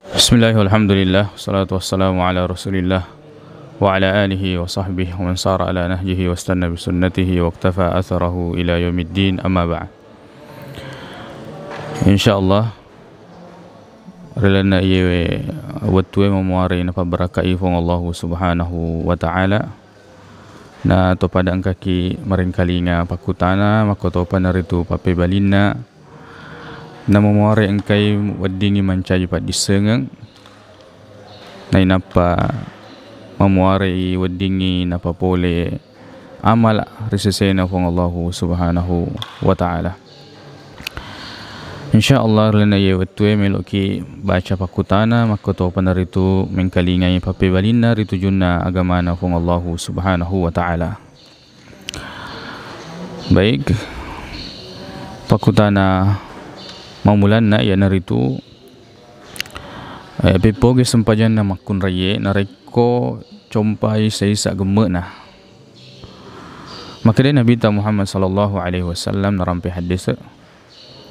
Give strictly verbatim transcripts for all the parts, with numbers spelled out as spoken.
Bismillah, walhamdulillah, wassalatu wassalamu ala rasulillah, wa ala alihi wa sahbihi wa man sara ala nahjihi wastanna bisunnatihi waqtafa atharahu ila yaumiddin, amma ba'd. Insyaallah, ri lalenna iye wettue mamuare napabbarakkai Puang Allahu Subhanahu wa Ta'ala. Na topada engkaki marengkalinga pakkutana, makkotopa naritu pappebalinna. Namamuare engkai weddingngi mancaji paddissengeng, nainappa mamuarei weddingngi napapole amala ri sesena Puang Allahu Subhanahu wa Ta'ala. Insyaallah, ri lalenna iye wettue meloki baca pakkutana, makkotopa naritu mengkalingai pappebalinna ri tujunna agamana Puang Allahu Subhanahu wa Ta'ala. Baik, pakkutana mammulanna iyanaritu, eh, peppoge sempajanna makkunraiye narekko compai saisa gemme'na. Makkedai Nabitta Muhammad sallallahu alaihi wasallam narampe haddese.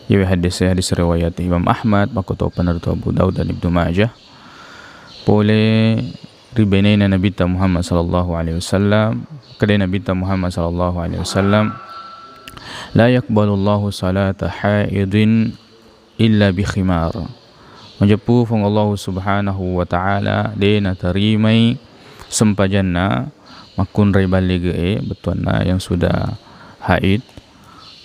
Iyawe haddese, hadis riwayat Imam Ahmad, makkotopa naritu Abu Daud dan Ibnu Majah. Pole ri benena Nabitta Muhammad sallallahu alaihi wasallam, kedai Nabitta Muhammad sallallahu alaihi wasallam, "La yaqbalullahu salata haidin illa bi khimar." Majeppu Puang Allahu Subhanahu wa Ta'ala de natarimai sempajanna makkunrai ballige'e, bettuanna yang sudah haid,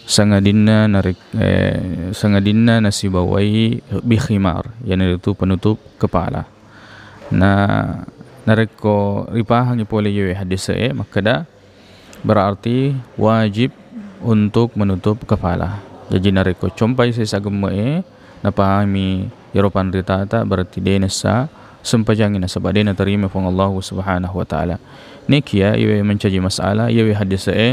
sangadinna narek-, eh, sangadinna nasibawai bi khimar, iyanaritu penutup kepala. Na narekko ripahangi pole iyewe haddese e makkeda, berarti wajib untuk menutup kepala. Jaji narekko compai sesa gemme'e, napahami iyaro panritata, berarti de nessa sempajangi nasaba de naterima Puang Allahu Subhanahu wa Ta'ala. Nekia iyewe mancaji masalah, iyewe haddese e,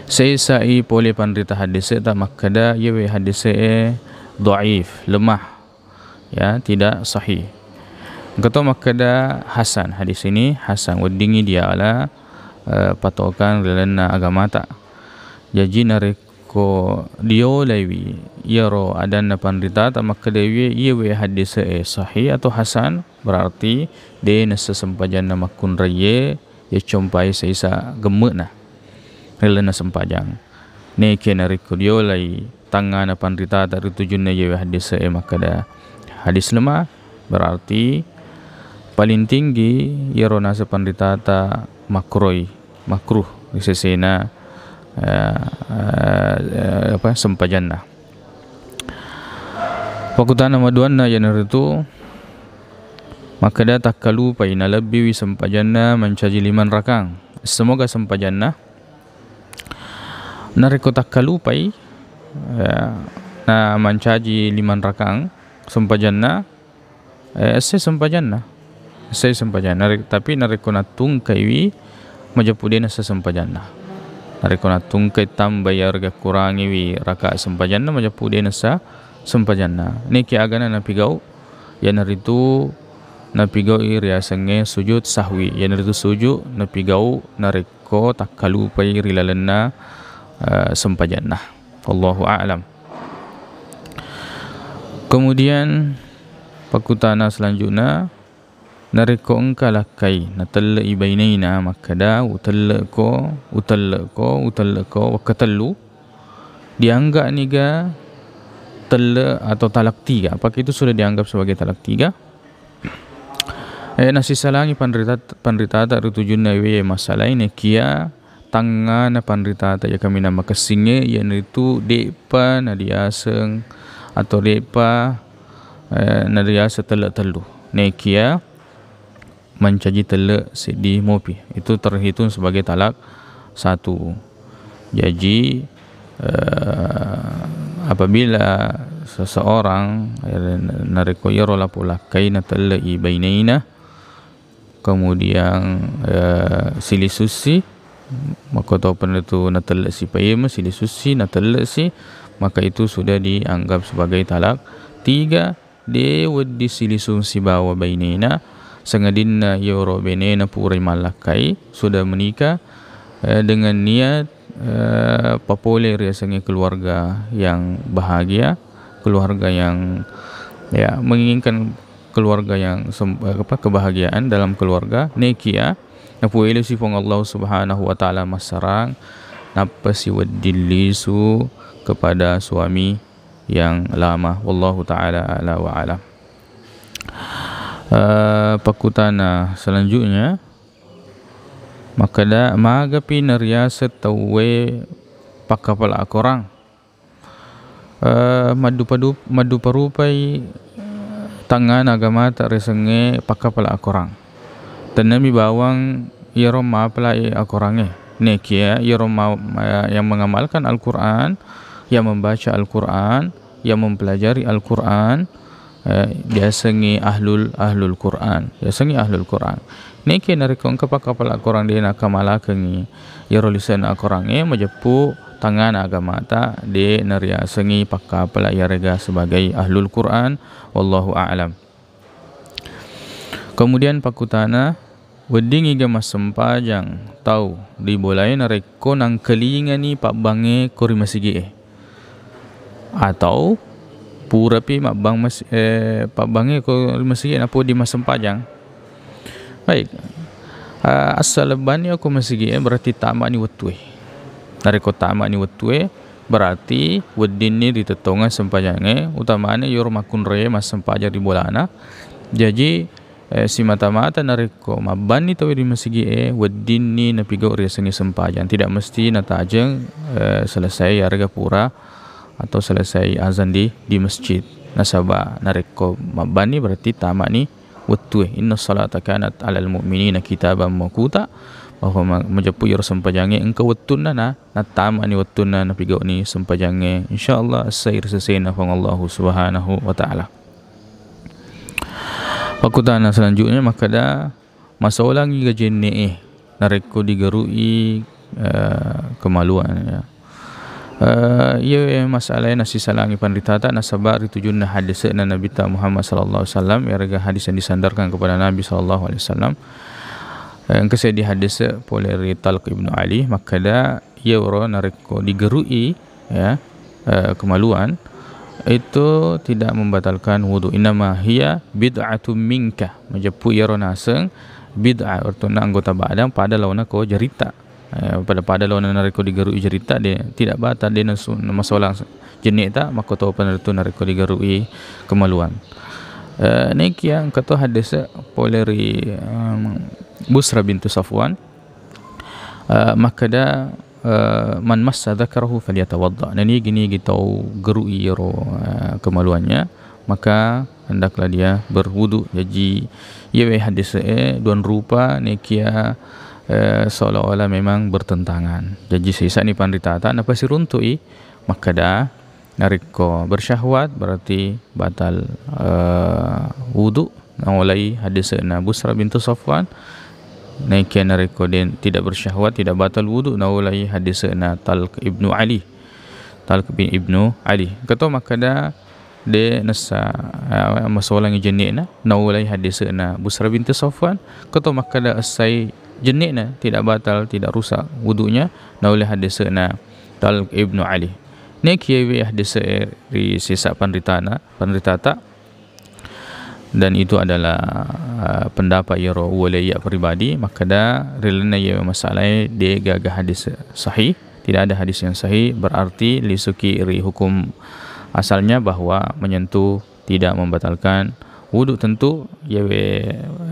sesai pole panrita haddese ta makkeda iyewe haddese e dhaif, lemah. Ya, tidak sahih. Engka to makkeda hasan, hadis ini hasan, weddingngi diala, eh, patokan ri lalenna agamata. Jaji narekko diolaiwi iyaro adanna panritata makkedawi iyewe haddese e sahih atau hasan, berarti de nessa sempajanna makkunraiye, yaccompai saisa gemme'na ri lalenna sempajang. Neke narekko diolai tangngana panritata ri tujunna iyewe haddese e makkeda hadis lemah, berarti paling tinggi iyaro naseng panritata makruh, makruh ri sesena, eh, eh, apa, sempajanna. Pakkutana maduanna iyanaritu makkeda takkalupai nalebbiwi sempajanna mancaji limang rakang. Semoga sempajanna. Narekko takkalupai, ya, na mancaji limang rakang sempajanna, eh, esse sempajanna. Esse sempajanna. Nare-, tapi narekko nattungkaiwi, majeppu de nessa sempajanna. Narekko nattungkai tambai yarega kurangiwi rakaat sempajanna, majeppu de nessa sempajanna. Niki agana napigau, iyanaritu napigaui riasengnge sujud sahwi. Iyanaritu sujud napigau narekko takkalupai ri lalenna, eh, sempajanna. Wallahu a'lam. Kemudian, pakkutana selanjutnya, narekko engka lakkai natelle'i baineina makkeda, "Utelle'ko, utelle'ko, utelle'ko," wekka tellu, dianggap niga telle atau talak tiga? Apakah itu sudah dianggap sebagai talak tiga? Eh, nasisalangi panrita-, panritata ri tujunna iwe masalah ini, kia tangngana panritata iya kaminang makessingnge, iyanaritu de'pa nadiaseng atau de'pa, eh, nadiaseng telle tellu. Nekia mancaji telle seddi mopi, itu terhitung sebagai talak satu. Jaji, eh, apabila seseorang, eh, narekko iyaro lapolakkai natelle'i baineina, kemudian, eh, silisussi, makkotopa natu natelle'si paimeng, silisussi, natelle'si, maka itu sudah dianggap sebagai talak tiga, de wedding silisung sibawa bainena, sangadinna iyaro bainena purai mallakkai, sudah menikah, eh, dengan niat, eh, papole riasengnge keluarga yang bahagia, keluarga yang, ya, menginginkan keluarga yang sem-, eh, apa, kebahagiaan dalam keluarga, nekia napuwelesi Puang Allah Subhanahu wa Ta'ala massarang, nappa siwedding lisu kepada suami yang lama. Wallahu ta'ala ala wa alam. Eh, pakkutana selanjutnya, makkeda, magapi nariaseng tauwe pakkapala akorang? Eh, maddupa-dup-, maddupa-rupai tangngana agamata riasengnge pakkapala akorang. Tennami bawang iyaro mapalai akorangnge. Nekia iyaro ma-, ma-, yang mengamalkan Al-Quran, yang membaca Al-Quran, yang mempelajari Al-Quran, eh, diasengngi ahlul, ahlul Quran. Diasengngi ahlul Quran. Nekia narekko engka pakkapala akorang de nakamalakengngi iyaro lisenna akorangnge, majeppu tangngana agamata de nariasengngi pakkapala iyarega sebagai ahlul Quran. Wallahu a'lam. Kemudian pakkutana, weddingngiga massempajang tau ri bolae narekko nangkelingani pabbangnge ko ri masigi'e? Atau purapi mabbang mas-, eh, pabbangnge ko ri masigi'e nappa wedding massempajang? Baik. Ah, assalebbanni okko masigi'e berarti tamani wettue. Narekko tamani wettue, berarti weddinni ritettongeng sempajangnge, utamana iyaro makkunraie massempajang ri bolana. Jaji, eh, simata-mata narekko mabbanni tauwe ri masigi'e, weddinni napigau riasengnge sempajang. Tidak mesti natajeng, eh, selesai yarega pura atau selesai azan di, di masjid. Nasaba narekko mabbanni berarti tamani wettue. Inna salata kanat alal mu'minina kitaban mauquta, bahwa ma-, majeppu iyaro sempajangnge engka wettunna na, natamani wettunna napigau'ni sempajangnge. Insyaallah essai ri sesena Puang Allahu Subhanahu wa Ta'ala. Pakkutana selanjutnya makkeda, masolangngi ga jenne'e narekko digeru'i, eh, kemaluan, ya. Eh, iyawe masalae nasisalangi panritata nasaba ritujunna hadise'na Nabitta Muhammad sallallahu alaihi wasallam, iyarega hadis yang disandarkan kepada Nabi sallallahu alaihi wasallam. Eh, engka seddi hadise pole ri Talq ibnu Ali, makkeda, iyaro narekko digeru'i, ya, eh, kemaluan, itu tidak membatalkan wudu. Innama hiya bid'atun minka. Majeppu iyaro naseng bid'ah, artonna anggota badan pada laona ko jaritta. Eh, pada-pada laona narekko digeru'i jaritta, de, tidak batal, de nasu-, masolang jenne'ta, makkotopa naritu narekko digeru'i kemaluan. Eh, nekia engka to hadise pole ri, em, Busra bintu Safwan, eh, makkeda, eh, "Man massa dzakarahu falyatawadda." Nanigi-nigi tau geru'i iyaro, eh, kemaluannya, maka hendaklah dia berwudu. Jaji, iyawe hadise'e duan rupa, nekia, eh, seolah-olah memang bertentangan. Jaji, sisani panritata napasiruntu'i, makkeda, narekko bersyahwat berarti batal, eh, wudu, naolai hadise'na Busra bintu Safwan. Nekia narekko de tidak bersyahwat, tidak batal wudu, naolai hadise'na Talq ibnu Ali. Talq bin ibnu Ali. Engka to makkeda de nessa, eh, masolangngi jenne'na, naolai hadise'na Busra bintu Safwan. Engka to makkeda essai jenne'na, tidak batal, tidak rusak wudunya, naolai hadise'na Talq ibnu Ali. Nekiawe hadise ri sesa panritana, panritata, dan itu adalah, uh, pendapat iyaro uwalaiya pribadi, makkeda ri lalenna iyawe masalae de gaga hadis sahih, tidak ada hadis yang sahih, berarti lisuki ri hukum asalnya bahwa menyentuh tidak membatalkan wudu. Tentu iyawe,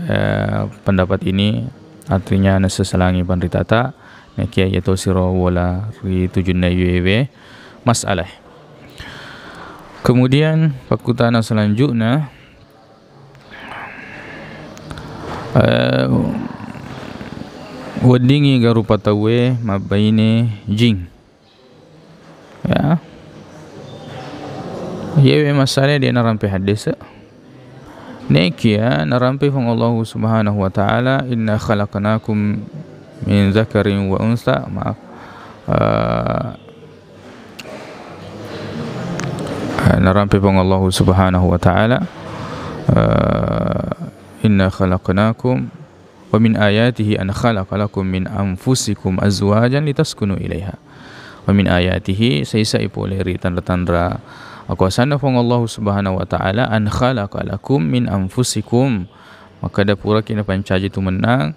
eh, pendapat ini artinya nasesalangi panritata, nakia iya tosiro wola ri tujunna iyawe masalah. Kemudian pakkutana selanjutnya, eh, weddingngi ga rupa tauwe mabbaine jing. Ya. Iyawe masalae de narampe hadise. Nekia narampe Puang Allah Subhanahu wa Ta'ala, "Inna khalaqnakum min dzakarin wa untsa." Maaf. Eh, narampe Puang Allah Subhanahu wa Ta'ala, eh, "Inna khalaqnakum Wa min ayatihi an khalaqa lakum min anfusikum azwajan litaskunu ilaiha. Wa min ayatihi, saisai pole ri tanra-tanra Makkuasanna Puang Allahu Subhanahu wa Ta'ala, "An khalaqa lakum min anfusikum." Makkeda puraki napancaji tu mennang,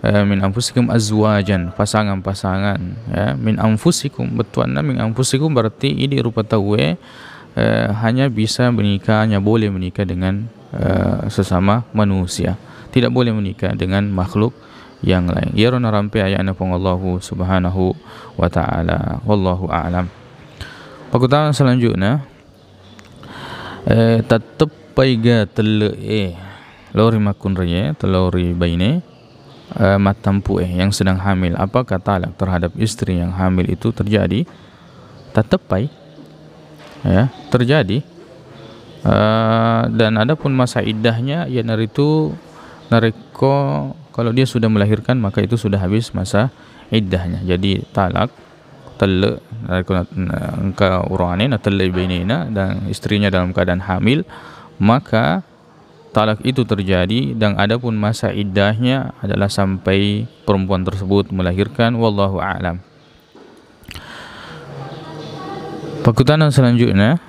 eh, "min anfusikum azwajan," pasangan-pasangan, ya. "Min anfusikum," bettuanna "min anfusikum" berarti idi rupa tauwe, eh, hanya bisa menikah, hanya boleh menikah dengan, eh, sesama manusia. Tidak boleh menikah dengan makhluk yang lain. Iyaro narampe ayatna Puang Allahu Subhanahu wa Ta'ala. Wallahu a'lam. Pakutana selanjutnya, eh, tetteppai ga telle'e lao ri makkunraie, lao ri baine, eh, mattampu'e yang sedang hamil. Apakah talak terhadap istri yang hamil itu terjadi? Tetteppai, ya, terjadi. Eh, dan adapun masa iddahnya, iyanaritu narekko kalau dia sudah melahirkan, maka itu sudah habis masa iddahnya. Jadi talak, telle, narekko na-, na-, engka urane, natelle bainena dan istrinya dalam keadaan hamil, maka talak itu terjadi, dan adapun masa iddahnya adalah sampai perempuan tersebut melahirkan, wallahu a'lam. Pakutana selanjutnya,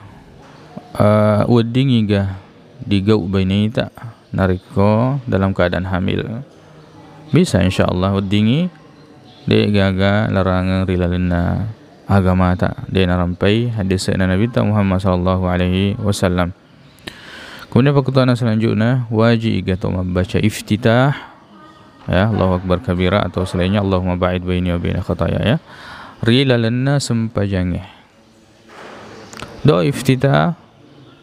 eh, weddingi ga digau baineta narekko dalam keadaan hamil? Bisa, insya Allah, weddingi, de gaga larangan ri lalenna agamata, de narampai hadisna Nabitta Muhammad sallallahu alaihi wasallam. Kemudian pakutana selanjutnya, wajib ga to membaca iftitah, ya, Allahu Akbar kabira atau selainnya, Allahumma ba'id baini wa baina khataya, ya, ri lalenna sempajange. Doa iftitah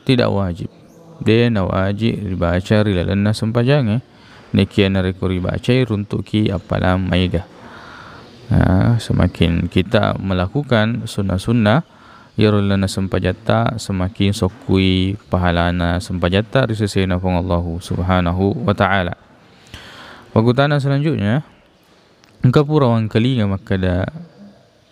tidak wajib. De nawajib ribaca ri lalenna sempajange. Nekia narekko ribacai, runtuki appalang maega. Nah, semakin kita melakukan sunnah-sunnah, iyaro lalenna sempajatta, semakin sokkui pahalana sempajatta ri sesena Puang Allahu Subhanahu wa Ta'ala. Pakutana selanjutnya, engka pura wangkalinga makkeda,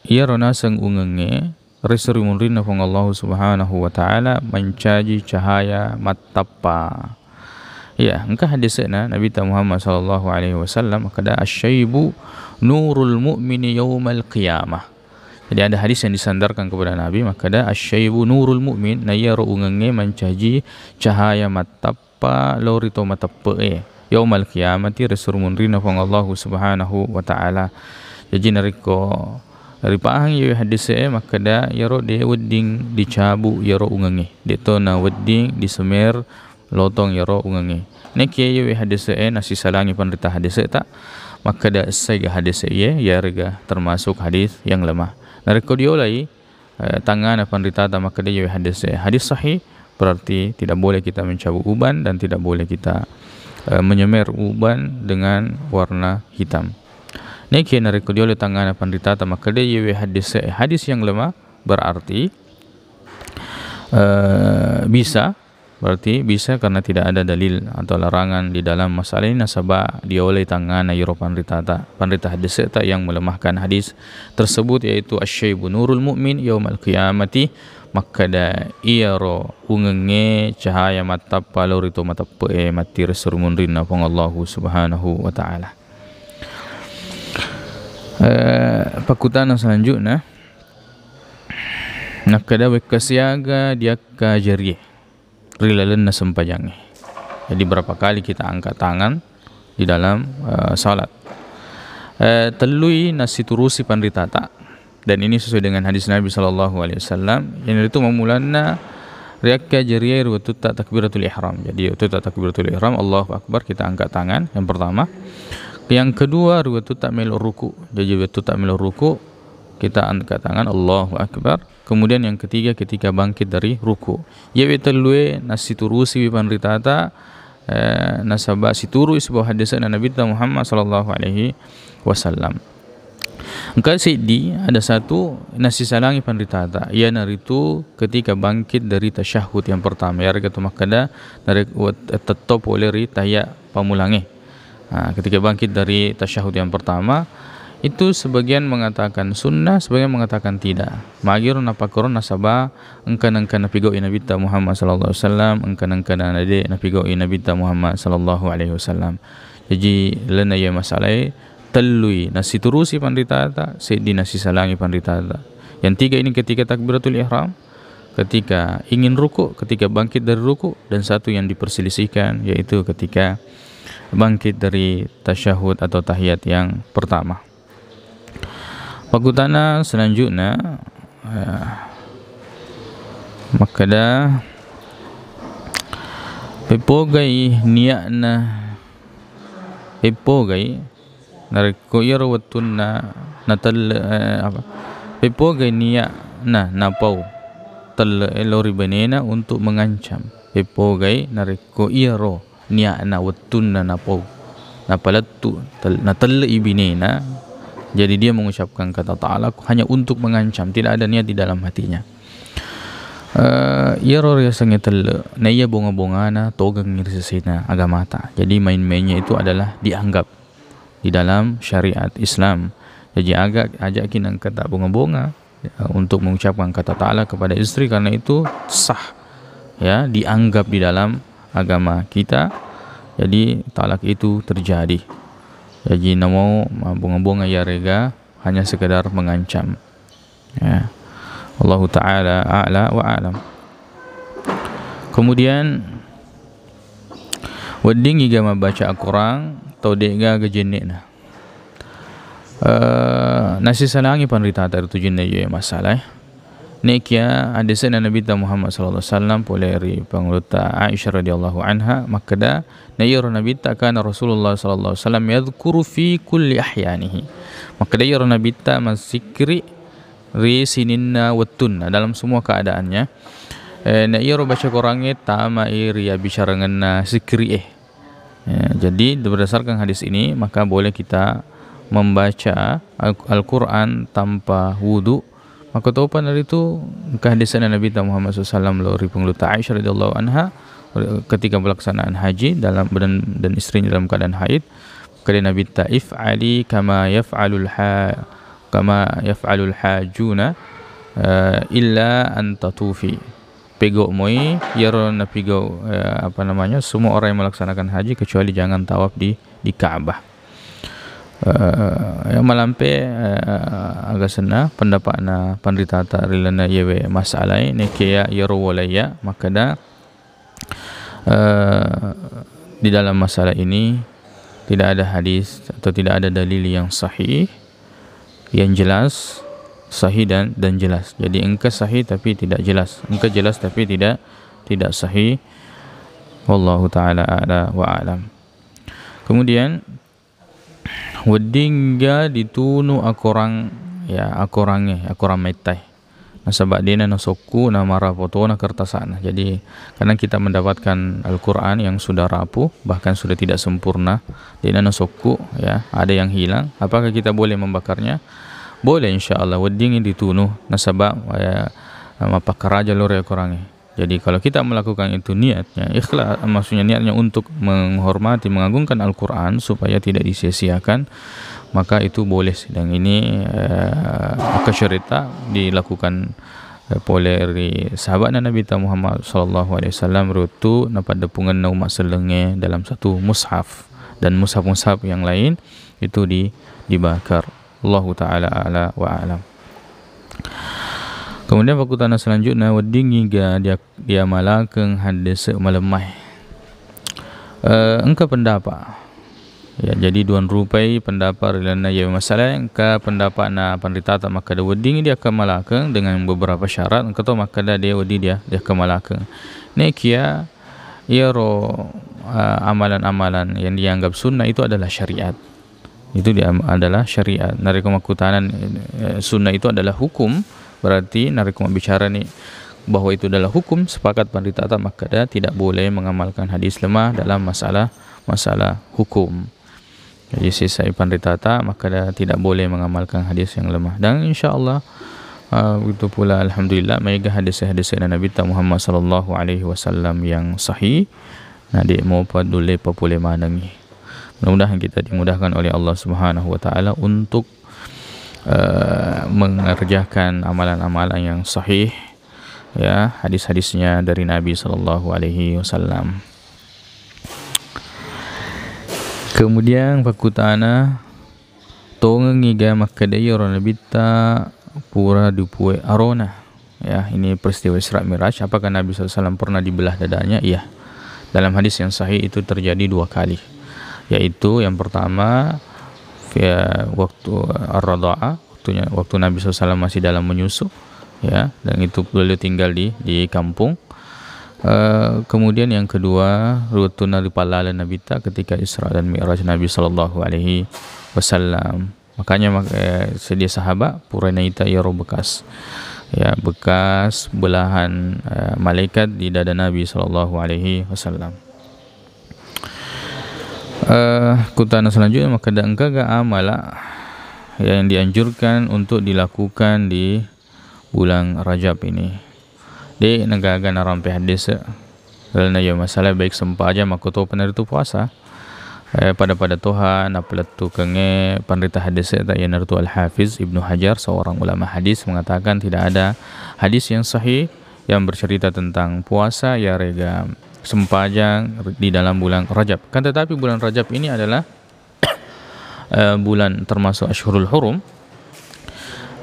iyaro naseng ungengnge, ri seri munrinna Puang Allahu Subhanahu wa Ta'ala mancaji cahaya mattappa. Iya, engka hadise'na Nabitta Muhammad sallallahu alaihi wasallam makkeda, "Asyaibu nurul mu'mini yaumal qiyamah." Jadi ada hadis yang disandarkan kepada Nabi, makkeda, "Asyaibu nurul mu'min," na iyaro ungengnge mancaji cahaya mattappa lao ri to mateppe'e, yaumal qiyamati, ri seri munrinna Puang Allahu Subhanahu wa Ta'ala. Jaji narekko ripahang iyewe hadise'e makkeda, iyaro de wedding dicabu iyaro ungengnge, de to na wedding disemer lotong iyaro ungengnge. Nekia iyewe hadise'e nasisalangi panrita hadise'ta, makkeda essai ga hadise iye, iyarega termasuk hadis yang lemah. Narekko diolai, eh, tangngana panritata makkeda iyewe hadis, eh, hadis sahih, berarti tidak boleh kita mencabut uban dan tidak boleh kita, eh, menyemer uban dengan warna hitam. Nekia narekko diolai tangngana panritata makkeda iyewe hadis, eh, hadis yang lemah, berarti, eh, bisa, berarti bisa karena tidak ada dalil atau larangan di dalam masalah ini, nasaba diolai tangngana iyaro panritata, panrita hadise'ta yang melemahkan hadis tersebut, yaitu, "Asyaibu nurul mu'min yaumal qiyamati," makkeda iyaro ungengnge cahaya mattappa lao ri to mateppe'e matti ri seri munrinna Puang Allahu Subhanahu wa Ta'ala. Eh, pakutana selanjutnya, nakkeda, wekka siaga diakka jarie ri lalenna sempajangnge. Jadi berapa kali kita angkat tangan di dalam, eh, salat? Eh, tellui nasiturusi panritata. Dan ini sesuai dengan hadis Nabi sallallahu alaihi wasallam. Iyanaritu mammulanna riakka jarie ri wettutta takbiratul ihram. Jadi wettutta takbiratul ihram, Allahu Akbar, kita angkat tangan. Yang pertama. Yang kedua, ri wettutta melo ruku. Jadi wettutta melo ruku, kita angkat tangan, Allahu Akbar. Kemudian yang ketiga, ketika bangkit dari ruku. Iyewe tellue nasiturusiwi panritata, eh, nasaba situru'i sibawa hadise'na Nabitta Muhammad sallallahu alaihi wasallam. Engka seddi, ada satu nasisalangi panritata, iyanaritu ketika bangkit dari tasyahud yang pertama, iyarega to makkeda nare-, wet-, tetto pole ri tahiyya pammulangnge. Nah, ketika bangkit dari tasyahud yang pertama, itu sebagian mengatakan sunnah, sebagian mengatakan tidak. Magiro napakkoro nasaba engka nengka napigau'i Nabitta Muhammad sallallahu alaihi wasallam, engka nengka nade napigau'i Nabitta Muhammad sallallahu alaihi wasallam. Jaji, lalenna iye masalae tellui nasiturusi panritata, seddi nasisalangi panritata. Yang tiga ini ketika takbiratul ihram, ketika ingin ruku, ketika bangkit dari ruku, dan satu yang diperselisihkan yaitu ketika bangkit dari tasyahud atau tahiyat yang pertama. Pakkutana selanjutnya, eh, makkeda, peppogai niatna, peppogai narekko iyaro wettunna natelle, eh, apa? Peppogai niatna napau telle lao ri benena untuk mengancam. Peppogai narekko iyaro niatna wettunna napau, napalettu, tel-, natelle i binena, jadi dia mengucapkan kata talak hanya untuk mengancam, tidak ada niat di dalam hatinya. Eh, iyaro riasengnge telle, na iya bonga-bongana togengngi ri sesena agamata. Jadi main-mainnya itu adalah dianggap di dalam syariat Islam. Jadi aga-, ajaki nengka tabbonga-bonga, eh, untuk mengucapkan kata ta'ala kepada istri karena itu sah, ya, dianggap di dalam agama kita. Jadi talak itu terjadi. Jadi namo mabbonga-bonga iyarega hanya sekedar mengancam. Ya. Allahu ta'ala a'la wa a'lam. Kemudian wedding iga mabbaca Al-Quran tau de'gaga jenne'na. Eh, nasisalangi panritata ri tujunna iye masalah, eh. Nekia hadisna Nabitta Muhammad sallallahu alaihi wasallam pole ri pangulutta Aisyah radhiyallahu anha makkeda, na iyaro Nabitta kana Rasulullah sallallahu alaihi wasallam yadhkuru fi kulli ahyanihi. Makkeda iyaro Nabitta massikkiri ri sininna wettunna dalam semua keadaannya. Eh, na iyaro baca Qurangnge tamai ri abbicarangenna sikkiri e. Ya, jadi berdasarkan hadis ini maka boleh kita membaca Al- Al-Quran tanpa wudu. Makkotopa naritu engka hadisna Nabitta Muhammad sallallahu alaihi wasallam lao ri pangulutta Aisyah radhiyallahu anha ketika pelaksanaan haji dalam dan, dan istrinya dalam keadaan haid. Kade Nabitta, if'ali kama yaf'alul ha-, kama yaf'alul hajuna, eh, illa an tatufi. Pegau moi iyaro napigau, eh, apa namanya, semua orang yang melaksanakan haji kecuali jangan tawaf di, di Ka'bah. Eh, yang malampe, eh, aga senna pendapatna panritata ri lalenna iyewe masalah e, nekia iyaro wolaiya makkeda, eh, di dalam masalah ini tidak ada hadis atau tidak ada dalil yang sahih, yang jelas, sahih dan, dan jelas. Jadi engka sahih tapi tidak jelas, engka jelas tapi tidak, tidak sahih. Wallahu ta'ala a'la wa a'lam. Kemudian weddingga ditunu akorang, ya, akorangnge, akorang mettai. Nasaba de'na nasokku namarapo tona kertasana. Jadi kadang kita mendapatkan Al-Quran yang sudah rapuh, bahkan sudah tidak sempurna, de'na nasokku, ya, ada yang hilang. Apakah kita boleh membakarnya? Boleh, insya Allah. Weddingngi ditunu nasaba, ya, mappakaraja lao ri akorangnge. Jadi kalau kita melakukan itu niatnya ikhlas, maksudnya niatnya untuk menghormati, mengagungkan Al-Quran supaya tidak disia-siakan, maka itu boleh. Dan ini, eh, maka syarita dilakukan, eh, pole ri sahabatna Nabitta Muhammad sallallahu alaihi wasallam, ri wettu napaddepungenna umma sellengnge dalam satu mushaf, dan mushaf-mushaf yang lain itu di-, dibakar. Allahu ta'ala a'la wa a'lam. Kemudian pakkutana selanjutnya, weddingngi ga dia, diamalakeng haddese malemmae? Eh, engka pendapat. Ya, jadi duang rupai pendapat ri lalenna iye masalah. Engka pendapatna panritata makkeda weddingngi diamalakeng dengan beberapa syarat. Engka to makkeda de wedding dia, diamalakeng. Nekia iyaro, eh, amalan-amalan yang dianggap sunnah itu adalah syariat. Itu dia adalah syariat. Narekko makkutana, eh, sunnah itu adalah hukum, berarti narekko mabbicara ni bahwa itu adalah hukum, sepakat panritata makkeda tidak boleh mengamalkan hadis lemah dalam masalah, masalah hukum. Jadi sisai panritata makkeda tidak boleh mengamalkan hadis yang lemah. Dan insya Allah, eh, begitu pula alhamdulillah maega hadis-hadis Nabitta Muhammad sallallahu alaihi wasallam yang sahih. Nah, de mopa dulle papole manengi. Mudah-mudahan kita dimudahkan oleh Allah Subhanahu wa Ta'ala untuk, eh, mengerjakan amalan-amalan yang sahih, ya, hadis-hadisnya dari Nabi sallallahu alaihi wasallam. Kemudian pakkutana, tongengngi ga makkeda iyaro Nabitta pura dupue arona? Ya, ini peristiwa Isra Mi'raj. Apakah Nabi sallallahu alaihi wasallam pernah dibelah dadanya? Iya. Dalam hadis yang sahih itu terjadi dua kali. Yaitu yang pertama, ya, waktu ar-radha'ah, waktunya, waktu Nabi sallallahu alaihi wasallam masih dalam menyusu, ya, dan itu beliau tinggal di, di kampung. Eh, kemudian yang kedua, wettunna ripallaleng Nabitta ketika Isra dan Mi'raj Nabi sallallahu alaihi wasallam. Makanya mak-, eh, sedia sahabat, pura naita iyaro bekas. Ya, bekas belahan, eh, malaikat di dada Nabi sallallahu alaihi wasallam. Eh, kutana selanjutnya, makkeda engkaga amala yang dianjurkan untuk dilakukan di bulan Rajab ini? De' nagaga narampe hadis lalenna iya masalah, baik sempajang, makkutopa naritu puasa. Eh, pada-pada toha napalettukengnge panrita hadis ta, iyanaritu Al-Hafiz Ibnu Hajar, seorang ulama hadis, mengatakan tidak ada hadis yang sahih yang bercerita tentang puasa yarega sempajang di dalam bulan Rajab. Kan tetapi bulan Rajab ini adalah eh, bulan termasuk Ashhurul Hurum,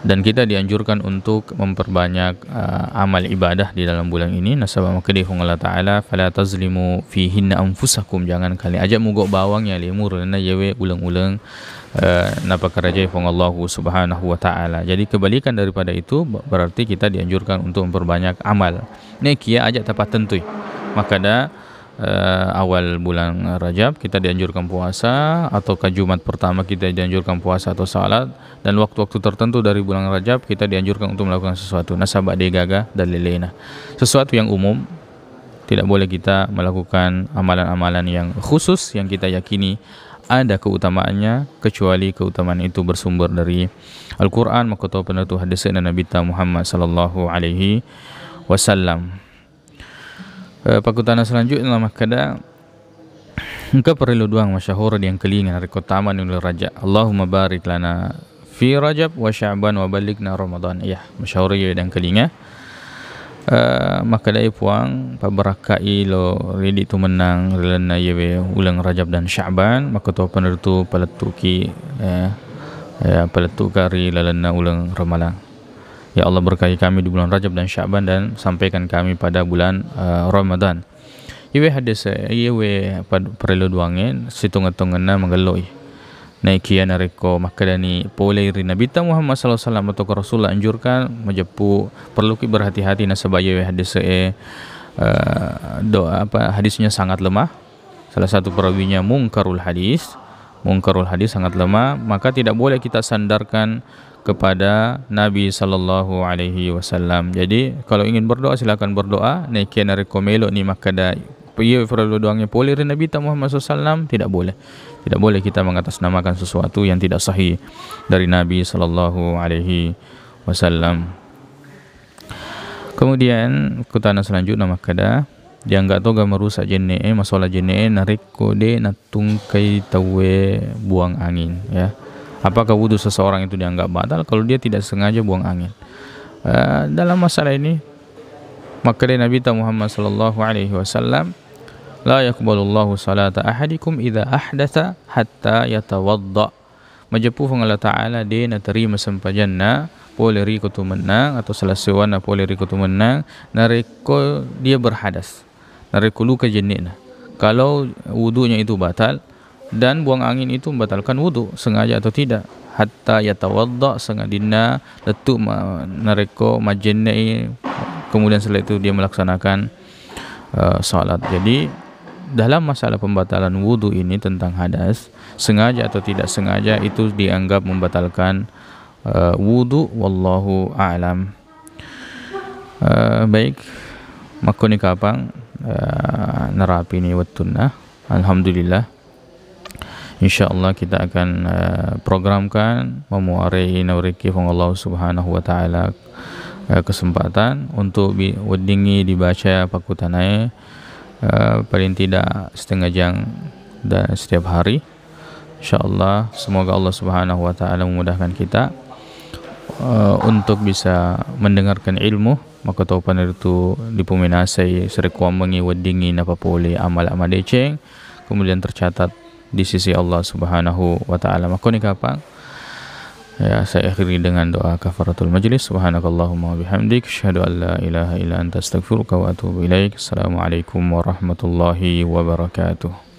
dan kita dianjurkan untuk memperbanyak, eh, amal ibadah di dalam bulan ini. Nasaba makkeda Puang Allah Ta'ala, "Fala tazlimu fihinna anfusakum," jangan kalian, aja' mugau' bawang ya lemu ri lalenna iyewe uleng-uleng, eh, napakarajai Puang Allah Subhanahu wa Ta'ala. Jadi kebalikan daripada itu, ber-, berarti kita dianjurkan untuk memperbanyak amal. Nekia aja' tapattentui. Makkeda eh, awal bulan Rajab kita dianjurkan puasa, ataukah Jumat pertama kita dianjurkan puasa atau salat, dan waktu-waktu tertentu dari bulan Rajab kita dianjurkan untuk melakukan sesuatu. Nasaba de'gaga dalilena. Sesuatu yang umum, tidak boleh kita melakukan amalan-amalan yang khusus yang kita yakini ada keutamaannya, kecuali keutamaan itu bersumber dari Al-Quran, makkutopa naritu hadisna Nabitta Muhammad sallallahu alaihi wasallam. Eh, pakkutana selanjutnya makkeda, engka parellu duang masyahur diangkelinga narekko tamani uleng Rajab. Allahumma barik lana fi Rajab wa Sya'ban wa ballighna Ramadan. Iya, masyahur iya diangkelinga. Eh, makkeda, "E Puang, pabbarakkai lo ridi tu mennang ri lalenna iyewe uleng Rajab dan Sya'ban, makkutopa naritu palettuki, eh, ya, palettuka ri lalenna uleng Ramalang." Ya Allah, berkahi kami di bulan Rajab dan Sya'ban dan sampaikan kami pada bulan, eh, Ramadan. Iyewe hadis, iyewe pad-, parellu duangnge, sitonget-tongenna magelloi. Naekiya narekko makkedani pole ri Nabitta Muhammad sallallahu alaihi wasallam atau Rasulullah anjurkan, majeppu perluki berhati-hati nasaba iyewe hadis e, eh, do-, apa, hadisnya sangat lemah. Salah satu perawinya mungkarul hadis, mungkarul hadis sangat lemah, maka tidak boleh kita sandarkan kepada Nabi sallallahu alaihi wasallam. Jadi, kalau ingin berdoa, silakan berdoa. Naekiya narekko melo'ni makkeda, iya parellu duangnge pole ri Nabitta Muhammad sallallahu alaihi wasallam, tidak boleh. Tidak boleh kita mengatasnamakan sesuatu yang tidak sahih dari Nabi sallallahu alaihi wasallam. Kemudian, kutana selanjutnya makkeda, dianggap toga merusak jenne'e, masola jenne'e, narekko de' nattungkai tauwe buang angin, ya. Apakah wudhu seseorang itu dianggap batal kalau dia tidak sengaja buang angin? Eh, dalam masalah ini, makkeda Nabitta Muhammad sallallahu alaihi wasallam, "La yaqbalullahu salata ahadikum idza ahdatsa hatta yatawadda." Majeppu Puang Allah Ta'ala de' naterima sempajanna pole ri ko tu mennang atau salessewanna pole ri ko tu mennang narekko dia berhadas, narekko luka jenne'na. Kalau wudunya itu batal dan buang angin itu membatalkan wudu, sengaja atau tidak, hatta yatawadda, sangadinna lettu ma-, narekko majjenne'i, kemudian setelah itu dia melaksanakan, eh, salat. Jadi, dalam masalah pembatalan wudu ini tentang hadas, sengaja atau tidak sengaja, itu dianggap membatalkan, eh, wudu, wallahu a'lam. Eh, baik, makkoni kapang, eh, narapini wettunna. Alhamdulillah. Insyaallah kita akan, eh, programkan mamuarei nauriki Puang Allah Subhanahu wa Ta'ala, eh, kesempatan untuk bi-, weddingngi dibaca pakkutanae, eh, paling tidak setengah jam dan setiap hari. Insyaallah, semoga Allah Subhanahu wa Ta'ala memudahkan kita, eh, untuk bisa mendengarkan ilmu, makkutopani ritu dipuminasai sarekkuammengngi weddingngi napapole amala madeceng, kemudian tercatat di sisi Allah Subhanahu wa Ta'ala. Makkoni kapang, Ya, saya akhiri dengan doa kafaratul majlis. Subhanakallahumma wa bihamdik, asyhadu an la ilaha illa anta, astaghfiruka wa atubu ilaik. Assalamualaikum warahmatullahi wabarakatuh.